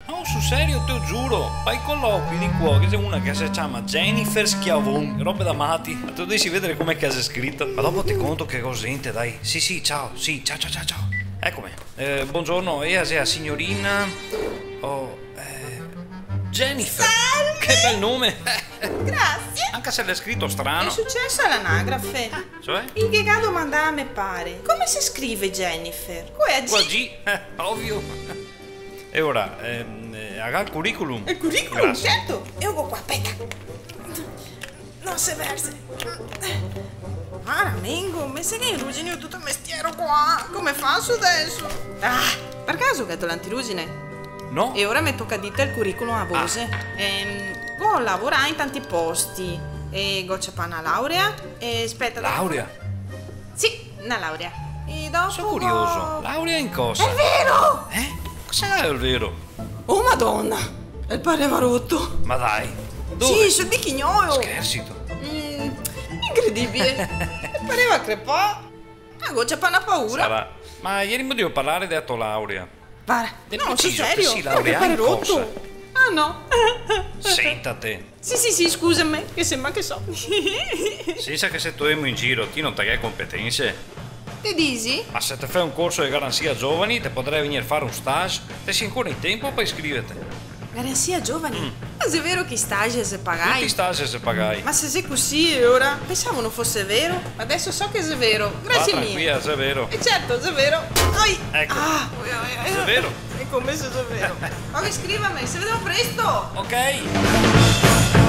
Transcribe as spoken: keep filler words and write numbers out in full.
No, sul serio, te lo giuro. Vai colochi de qua, che xe una che se ciama Jennifer Schiavon. Robe da mati. Ma te lo devi vedere come che xe scrito. Ma dopo te conto che go zente, dai. Sì, sì, ciao. Sì, ciao, ciao, ciao, ciao. Ecome. Eh, buongiorno, ea xe a signorina... Oh, eh, Jennifer. Salve! Che bel nome! Grazie. Anca se l'è scrito strano. Xe suceso a l'anagrafe. Cioè? I ghe ga domandà a me pare: come se scrive Jennifer? Co ea G. Co ea G, eh, ovio. E ora, ehm, eh, ea ga el curriculum? El curriculum, certo. Grazie. Eo go qua, speta. No se verze. Ah, ramengo, me se ghe inruginìo tuto el mestiero qua. Come faso deso? Ah, par caso gheto l'antirugine? No. E ora me toca dite el curriculum a voxe. Ah. Ehm, go lavorà in tanti posti e go ciapà na laurea e, speta, laurea? Sì, na laurea. E dopo... So curioso, go... Laurea in cosa? Xe vero! Eh? Cosa xe el vero? Oh, Madona! El pareva roto. Ma dai, dove? Sì, sul bichignolo. Schersito? Mm, incredibile. El pareva crepà. Ah, go ciapà na paura. Sara, ma gherimo drio parlar de la to laurea. Varda, no, sul serio? Te si laureà in cosa? Ah, no. Sentate. Sì, sì, sì, scuseme, che sembra che so. Sensa che se toemo in giro, ti no te ghe competense? Te disi? Ma se te fè un corso de garansia giovani, te podarè vegnir a far un stage, te si ancora in tempo par iscriverte. Garansia giovani? Mm. Ma xe vero che i stage xe pagai? Tuti i stage xe pagai. Ma se xe cusì, e ora? Pensavo no fose vero, ma deso so che xe vero. Grazie mile. Va tranquila, xe vero. E certo, xe vero. Oi! Eco. Ah, oi, oi, oi. Xe vero. E come se xe vero? Ma che scrivame, se vedemo presto! Ok.